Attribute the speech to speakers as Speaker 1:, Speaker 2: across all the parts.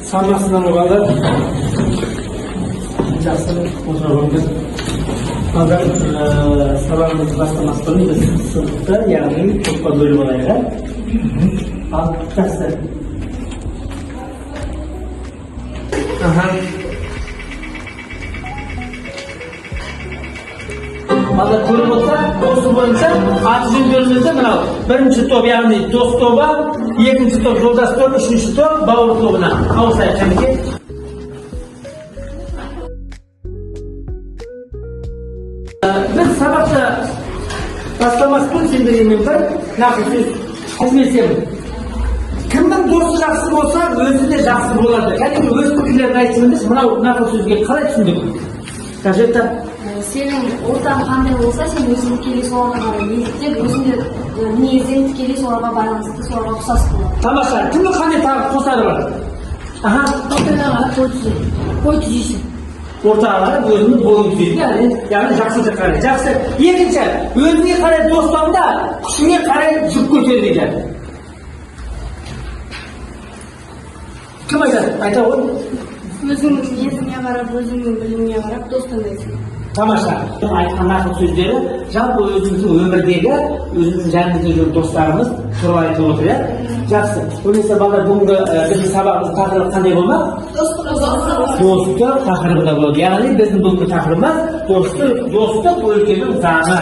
Speaker 1: Саламатсыздар ма, балалар? Жақсы, отыра қойыңдар. Балалар, сабағымызды бастамас бұрын біз сыныпты, яғни топқа бөліп алайық, ә? Ал, жақсы. Аха. Балалар, көріп отырсақ, осы бойынша аты жөндерімізді мынау бірінші топ, яғни дос тобы, екінші топ жолдас тобы, үшінші топ бауыр тобына ауысайық, кәнекей. Біз сабақты бастамас бұрын сендерге мен бір нақыл сөз әңгімелесемін. Кімнің досы жақсы болса, өзі де жақсы болады. Кәнекей, өз пікірлерін айтсаңдаршы, мынау нақыл сөзге қалай түсіндің? Қажетті?
Speaker 2: Сенің ортаң қандай болса, сен өзің тікелей соларға қарай еліктеп, өзің де мінезің тікелей соларға байланысты, соларға ұқсас болады.
Speaker 1: Тамаша. Кімнің қандай тағы қосары бар? Аха.
Speaker 2: Ортаңа қарап бой түзейді. Бой түзейсің.
Speaker 1: Ортаға қарап өзіңнің бойың түзейді, яғни жақсы жаққа қарай. Жақсы. Екінші, өзіңе қарай дос таңда, күшіңе қарай жүк көтер дейді. Кім айтады? Айта ғой.
Speaker 2: Өзіңнің мінезіңе қарап, өзіңнің біліміңе қарап дос таңдайсың.
Speaker 1: Тамаша. Айтқан нақыл сөздері жалпы өзіміздің өмірдегі, өзіміздің жанымызда жүрген достарымыз туралы айтылып отыр, иә? Жақсы. Öyleyse балалар, бүгінгі біздің сабағымыздың тақырыбы қандай болмақ?
Speaker 2: Достық.
Speaker 1: Достық тақырыбында болады. Яғни біздің бүгінгі тақырыбымыз достық өлкенің заңы.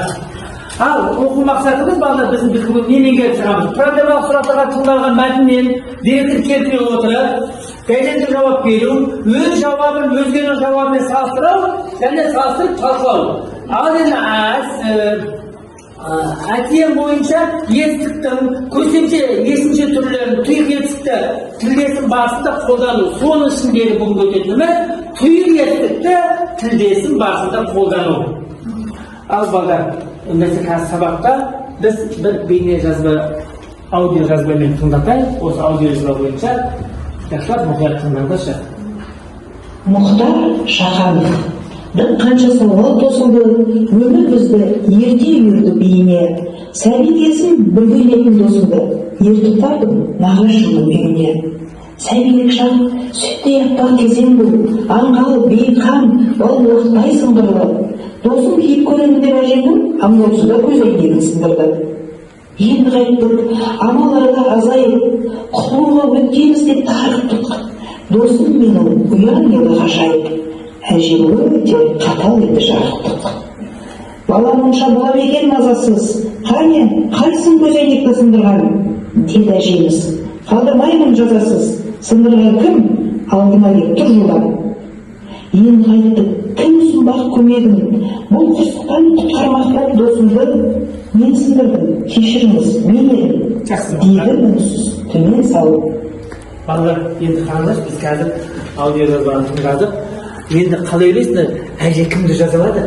Speaker 1: Ал оқу мақсатымыз, балалар, біздің біз бүгін не меңгеріп шығамыз? Проблемалық сұрақтарға тыңдалған мәтіннен деректер келтіре отырып, дәлелді жауап беру, өз жауабын өзгенің жауабымен салыстыру және салыстырып талқылау. Ал енді әтиен бойынша етістіктің көсемше есімше түрлерін, тұйық етістікті тілдесім барысында қолдану. Соның ішіндегі бүгінгі өтетініміз тұйық етістікті тілдесім барысында қолдану. Ал балдар, өндесе қазір сабақта біз бір бейне жазба, аудио жазбамен тыңдатайық. Осы аудио жазба бойынша жақсылап мұқият тыңдаңдаршы.
Speaker 3: Мұхтар Шаханов. Бір қанша сауал тосылды, өмір бізді ерте үйірді биіне. Сәби кезім бірге ойнайтын досымды ертіп бардым нағашымның үйіне. Сәбилік шақ сүттей аппақ кезең бұл, аңғал, бейқам, балбұлақтай сыңғырлы. Досым киіп көремін деп әжемнің аңдаусызда көз әйнегін сындырды. Енді қайттік, амал айла азайып, құтылуға өткенбіз деп тарықтық. Досым менің ұяң еді ғажайып, әжем өте қатал еді жарықтық. Бала мұнша бола ма екен мазасыз? Қане, қайсың көз әйнекті сындырған? Деді әжеміз. Қалдырмаймын жазасыз. Сындырған кім? Алдыма кеп тұр жылдам. Енді қайттік, кім ұсынбақ көмегін? Бұл қырсықтан құтқармақ боп досымды мен сындырдым, кешіріңіз, мен едім.
Speaker 1: Жақсы.
Speaker 3: Деді үнсіз төмен салып.
Speaker 1: Балалар, енді қараңдаршы, біз қазір аудио жазбаны тыңдадық. Енді қалай ойлайсыңдар, әже кімді жазалады?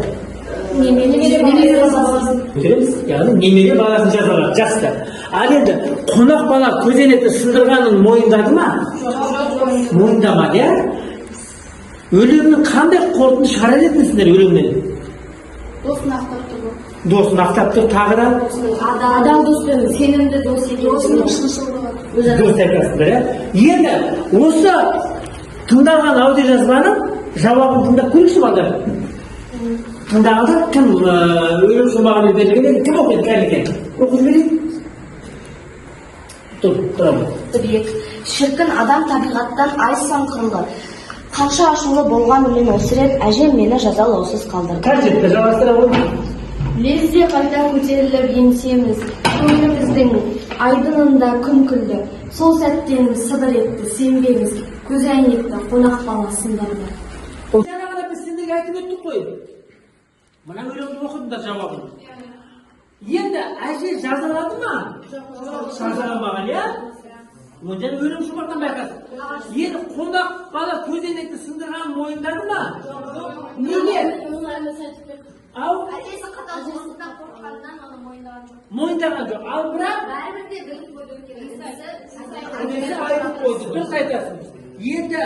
Speaker 2: Немере баласын.
Speaker 1: Көтереміз, яғни немере баласын жазалады. Жақсы. Ал енді қонақ бала көзәйнекті сындырғанын мойындады ма? Мойындамады, иә? Өлеңнің қандай қорытынды шығарар едіңіздер өлеңнен?
Speaker 2: Досын ақтап тұр.
Speaker 1: Досын ақтап тұр, тағы да?
Speaker 2: Адал дос пен сенімді дос екенін. Досының шыншылдығы.
Speaker 1: Дұрыс айтасыңдар, иә? Енді осы тыңдаған аудиожазбаның жауабын тыңдап көрейікші, балдар. Тыңдағанда кім өлең шумағымен берілген еді, кім оқиды кәнекей? Оқып жіберейік. Тұр, тұра ғой.
Speaker 2: Бір екі. Шіркін адам табиғаттан ай сан қырлы. Қанша ашулы болғанымен осы рет әжем мені жазалаусыз қалдырды.
Speaker 1: Қажетті жалғастыра ғой.
Speaker 2: Лезде қайта көтеріліп еңсеміз, көңіліміздің айдынында күн күлді. Сол сәттен сыбыр етті, сенбеңіз, көз әйнекті қонақ бала сындырды.
Speaker 1: Жаңа ғана біз сендерге айтып өттік қой. Мына өлеңді оқыдыңдар жауабын. Енді әже жазалады ма? Жазаламаған, иә? Онда өлең шумақтан байқайсың. Енді қонақ бала көзәйнекті сындырғанын мойындады ма? Неге? Ау?
Speaker 2: Әжесі қатал болғандықтан қорыққанынан оны мойындаған жоқ.
Speaker 1: Мойындаған жоқ. Ал бірақ
Speaker 2: Бәрібір де біліп қойды екен.
Speaker 1: інісі айтып қойды. Дұрыс айтасың. Енді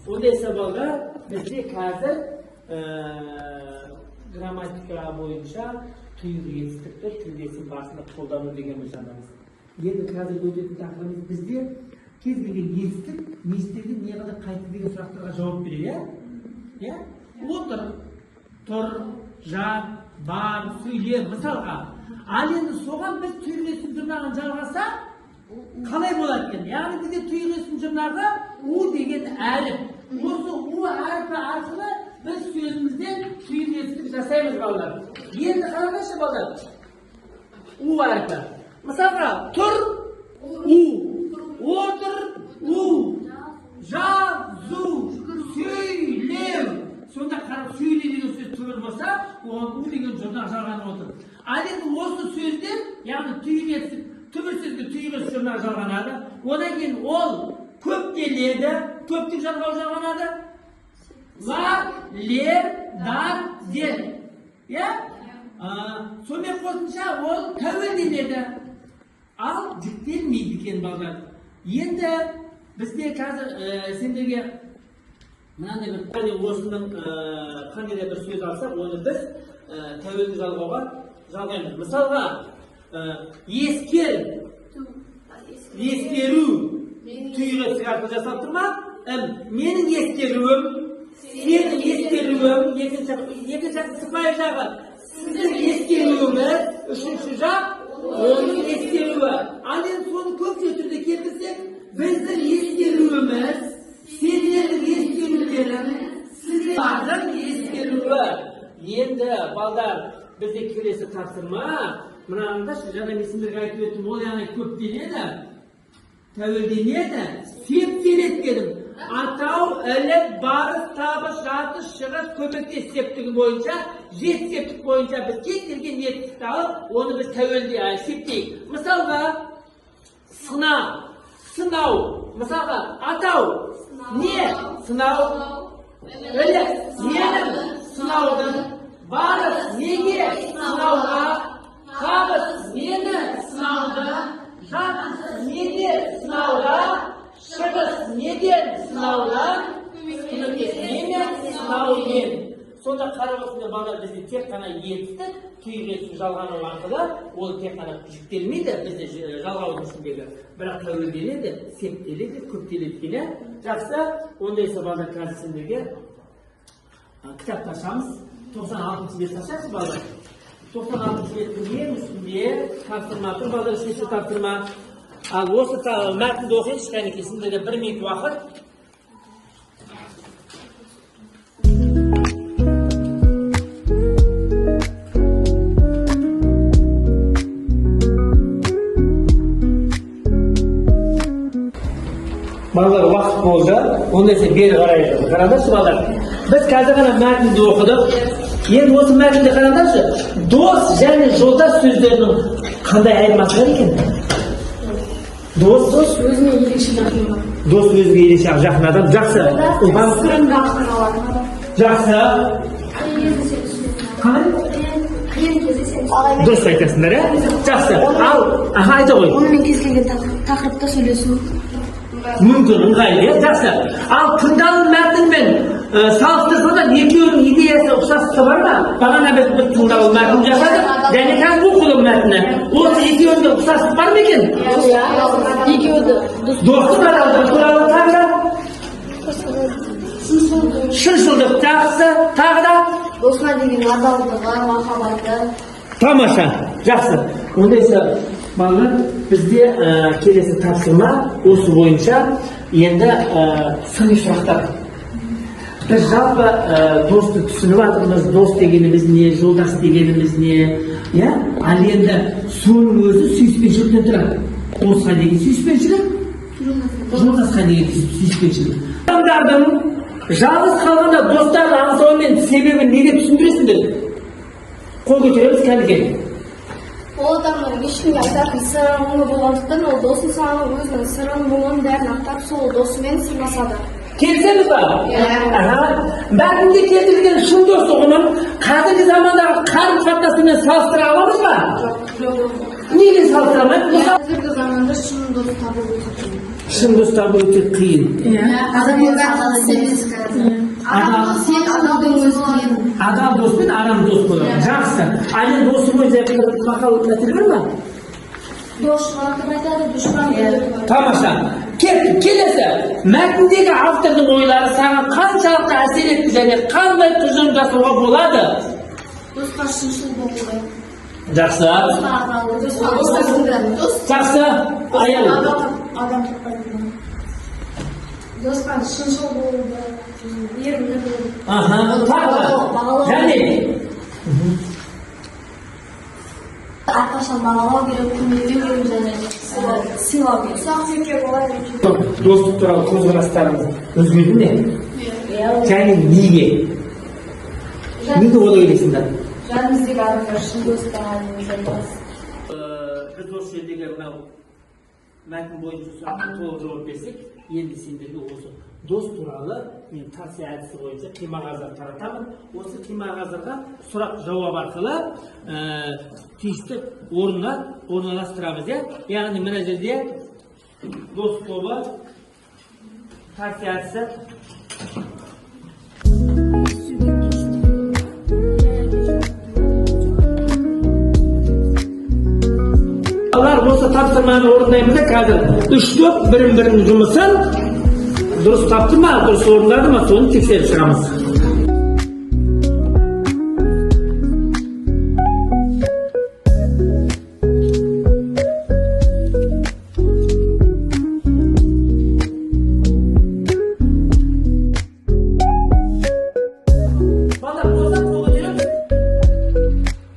Speaker 1: ондай балалар, бізде қазір грамматика бойынша тұйық етістікті тілдесім барысында қолдану деген біз жанамыз. Енді қазіргі өтетін тақырыбымыз бізде кез келген етістік не істеді, не қылды, қай сұрақтарға жауап береді, иә? Иә? Отыр, тұр, жат, бар, сөйле, мысалға. Ал енді соған біз түйір есім жұрнағын жалғасақ, қалай болады екен? Яғни бізде түйір есім жұрнағы у деген әріп. Осы у әрпі арқылы біз сөзімізден түйір етістік жасаймыз, балалар. Енді қараңдаршы, балалар. У әрпі. Мысалға, тұр, у, отыр, у, жазу, сөйлеу. Сонда қара, сөйле деген сөз түбір болса, оған у деген жұрнақ жалғанып отыр. Ал енді осы сөзден, яғни түйір етістік, түбір сөзге түйір етістік жұрнақ жалғанады. Одан кейін ол көптеледі, көптік жалғау жалғанады. Лар, лер, дар, дер. Иә? Сонымен қосымша ол тәуелденеді. Ал жіктелмейді екен, балалар. Енді бізде қазір сендерге мынандай бір қандай осының қандай да бір сөз алсақ, оны біз тәуелді жалғауға жалғаймыз. Мысалға, ескер, ескеру түйір етістік арқылы жасалып тұр ма? Менің ескеруім, сенің ескеруің, екінші жақ сыпайы жағы, сіздің ескеруіңіз, үшінші жақ оның ескеруі. Ал енді соны көпше түрде келтірсек, біздің ескеруіміз, сендердің ескерулерің, сіздердің ескеруі. Енді, балдар, бізде келесі тапсырма, мынаны жаңа мен сендерге айтып өттім, ол яғни көптеледі, тәуелденеді, септеледі дедім. Атау, ілік, барыс, табыс, жатыс, шығыс, көмектес септігі бойынша, жеті септік бойынша біз кез келген етістікті алып, оны біз тәуелде септейік. Мысалға, сына, сынау, мысалға, атау, не, сынау, ілік, ненің, сынаудың, барыс, неге, сынауға, табыс, нені, сынауды, жатыс, неге, сынауға, шығыс, неден, сынаудан, көмектес, немен, сынаумен. Сонда қарап отырсаңдар, балалар, бізде тек қана етістік түйір етістік жалғану арқылы ол тек қана жіктелмейді бізде жалғаудың ішіндегі, бірақ тәуелденеді, септеледі, көптеледі екен, иә? Жақсы, онда ise балалар, қазір сендерге кітапты ашамыз. 96-шы бетті ашасыз, балалар. 96-шы беттің ең үстінде тапсырма тұр, балалар, үшінші тапсырма. Ал осы мәтінді оқиыншы, кәнекей, сендерге бір минут уақыт. Балалар, уақыт болды. Онда ise бері қарай қараңдаршы, балалар. Біз қазір ғана мәтінді оқыдық. Енді осы мәтінді қараңдаршы, дос және жолдас сөздерінің қандай айырмасы бар екен? Дос,
Speaker 2: Дос өзіне ерекше жақын адам.
Speaker 1: Дос өзіне ерекше жақын адам. Жақсы. Ұлпан?
Speaker 2: Сырыңды ақтара алатын адам.
Speaker 1: Жақсы.
Speaker 2: Қиын кезде сені түсінетін адам.
Speaker 1: Қалай?
Speaker 2: Қиын кезде сені түсінетін.
Speaker 1: Дұрыс айтасыңдар, иә? Жақсы. Ал, аха, айта ғой.
Speaker 2: Онымен кез келген тақырыпта сөйлесу
Speaker 1: мүмкін, ыңғайлы, иә? Жақсы. Ал тыңдалым мәтінмен салыстырсаңдар, екеуінің идеясы ұқсастығы бар ма? Бағана біз бір тыңдалым мәтін жасадық, және қазір оқылым мәтіні. Осы екеуінде ұқсастық бар ма екен?
Speaker 2: Екеуі де дос.
Speaker 1: Достық аралығы туралы, тағы да шыншылдық, жақсы, тағы да
Speaker 2: Досына деген адалдығы, махаббаты.
Speaker 1: Тамаша, жақсы. Онда ise балалар, бізде келесі тапсырма осы бойынша енді сыни сұрақтар. Біз жалпы досты түсініп жатырмыз, дос дегеніміз не, жолдас дегеніміз не, иә? Ал енді соның өзі сүйіспеншіліктен тұрады. Досқа деген сүйіспеншілік, жолдасқа деген сүйіспеншілік. Адамдардың жалғыз қалғанда достарын аңсауымен себебін неге түсіндіресіңдер? Қол көтереміз, кәнекей.
Speaker 2: Ол адамның ешкімге айтатын сыры, мұңы болғандықтан, ол досын сағынып, өзінің сырын, мұңын бәрін ақтарып, сол досымен сырласады.
Speaker 1: Келісеміз ба?
Speaker 2: Иә.
Speaker 1: Аха. Мәтінде келтірілген шын дос ұғымын қазіргі замандағы қарым қатынасымен салыстыра аламыз ба?
Speaker 2: Жоқ.
Speaker 1: Неге салыстыра алмаймыз? Мысалы,
Speaker 2: Қазіргі заманда шын дос табу өте қиын.
Speaker 1: Шын дос табу өте қиын.
Speaker 2: Адал сенудің өзі қиын.
Speaker 1: Адал дос пен арам дос болады. Жақсы. Ал енді осы бойынша бір мақал мәтел бар ма?
Speaker 2: Дос жылатып айтады, дұшпан күлдіріп айтады.
Speaker 1: Тамаша. Кеттік, келесі. Мәтіндегі автордың ойлары саған қаншалықты әсер етті және қандай тұжырым жасауға болады?
Speaker 2: Досқа шыншыл болуды.
Speaker 1: Жақсы.
Speaker 2: Досқа адал. Досқа дос.
Speaker 1: Жақсы. Аял.
Speaker 2: Адам таппайтын. Досқа шыншыл болуды, мейірімді болуды.
Speaker 1: Аха, тағы.
Speaker 2: Бағалау.
Speaker 1: Және
Speaker 2: Әрқашан бағалау керек, құрметтеу керек және сыйлау керек. Ұсақ түйекке болады.
Speaker 1: Достық туралы көзқарастарыңыз өзгерді ме? Және неге? Неге олай ойлайсыңдар?
Speaker 2: Жанымыздегі адамдар шын достар емес.
Speaker 1: Біз осы жердегі мынау мәтін бойынша сұраққа толық жауап берсек, енді сендерге осы дос туралы мен Тарси әдісі бойынша қимағаздар таратамын. Осы қимағаздарға сұрақ жауап арқылы тиісті орнына орналастырамыз, иә. Яғни мына жерде дос тобы, Тарси әдісі. Балалар, осы тапсырманы орындаймыз да. Қазір үш топ бірін бірінің жұмысын дұрыс тапты ма, дұрыс орындады ма, соны тексеріп шығамыз. Балалар, болса қол көтереміз.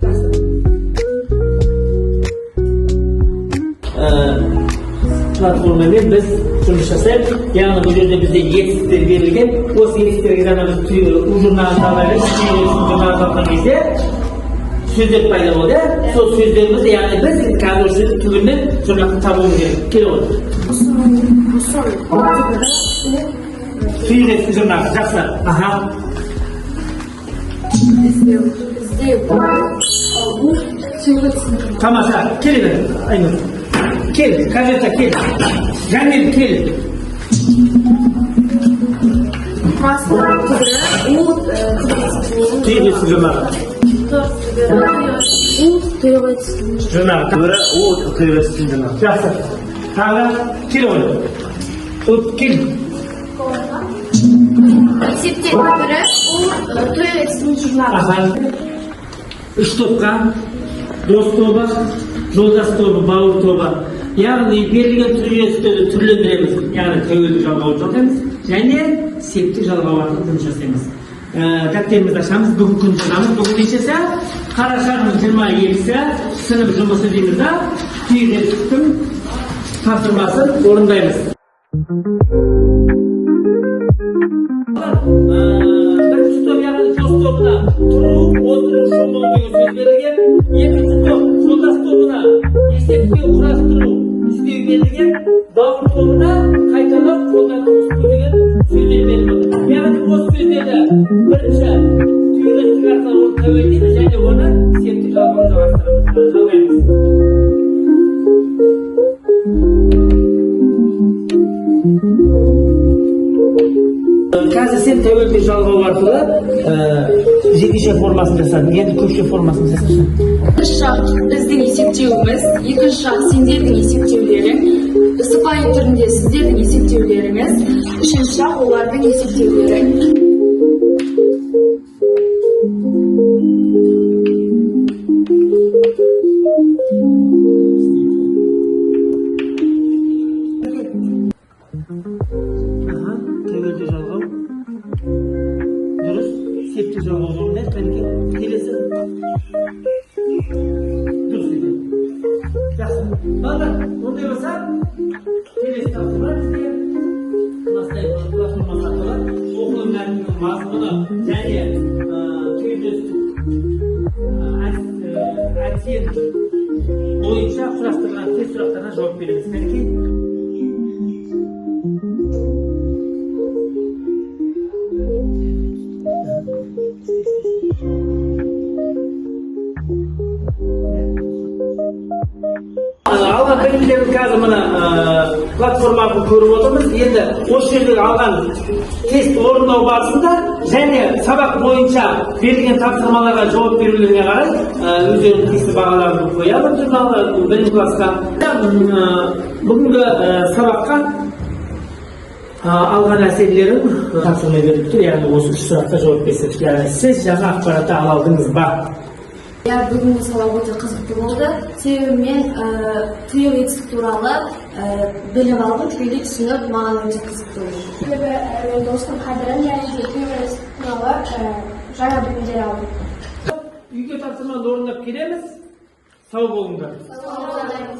Speaker 1: Жақсы. Платформамен біз жұмыс жасаймыз. Яғни бұл жерде бізде етістіктер берілген. Осы етістіктерге ғана біз у журналын ала береміз. Журналын алған кезде сөздер пайда болды, иә? Сол сөздерімізді, яғни біз қазір осы жерде түбірмен жұрнақты табуымыз керек. Келе ғой. Түйір етістік жұрнағы. Жақсы. Аха.
Speaker 2: Іздеу, іздеу, у түйір етістік.
Speaker 1: Тамаша. Келе бер, Айнұр. Кел, Қажета, кел. Жәмил, кел.
Speaker 2: Құрастыру түбірі у түбір етістігінен.
Speaker 1: Түйір етістік жұрнағы.
Speaker 2: У тұйық етістігінен.
Speaker 1: Жұрнағы.
Speaker 4: Түбірі у тұйық етістің жұрнағы.
Speaker 1: Жақсы. Тағы келе ғой. Ұт, кел.
Speaker 2: Есептеу түбірі у тұйық етістігінің жұрнағы.
Speaker 1: Аха. Үш топқа: дос тобы, жолдас тобы, бауыр тобы. Яғни берілген түрлі түрлендіреміз. Яғни тәуелді жалғауды жалғаймыз және септік жалғау арқылы жұмыс жасаймыз. Дәптерімізді ашамыз, бүгін күн жазамыз. Бүгін нешесі? Қарашаның 22-сі, сынып жұмысы дейміз да, түйір етістіктің тапсырмасын орындаймыз. Бірінші топ, яғни дос тобына тұру, отыру, шомылу деген сөз берілген. Екінші топ, жолдас тобына есептеу, құрастыру, іздеу берілген. Бауыр тобына қайталау, қолдану, ұсыну деген сөздер беріліп отыр. Яғни осы сөздерді бірінші түйір етістік арқылы оны тәуелдейміз және оны септік жалғауға жалғастырамыз, жалғаймыз. Қазір сен тәуелді жалғау арқылы жекеше формасын жасадың. Енді көпше формасын жасашы.
Speaker 5: Бірінші жақ біздің есептеуіміз, екінші жақ сендердің есептеулерің, сыпайы түрінде сіздердің есептеулеріңіз, үшінші жақ олардың есептеулері.
Speaker 1: Аха, тәуелді жалғау. Дұрыс, септік жалғау орындайық. Кәнеки, келесі. Дұрыс екен. Жақсы. Балалар, ондай болса, келесі тапсырма бізге кластай платформасы арқылы оқылым мәтінінің мазмұны және түйіндесті әдістер бойынша құрастырылған тест сұрақтарына жауап береміз. Кәнеки. Алған білімдерін қазір мына платформа арқылы көріп отырмыз. Енді осы жердегі алған тест орындау барысында және сабақ бойынша берілген тапсырмаларға жауап берулеріне қарай өздерінің тиісті бағаларын қоямын журналға, білім классқа. Бүгінгі сабаққа Алған әсерлерің тапсырма беріліп тұр, яғни осы үш сұраққа жауап берсек, яғни сіз жаңа ақпаратты ала алдыңыз ба?
Speaker 2: Иә, бүгінгі сабақ өте қызықты болды, себебі мен тұйық етістік туралы білім алдым, тікелей түсініп, маған өте қызықты болды.
Speaker 6: Себебі мен достың қадірін және де тұйық етістік туралы жаңа білімдер алдым.
Speaker 1: Үйге тапсырманы орындап келеміз. Сау болыңдар.
Speaker 2: Сау болыңыз.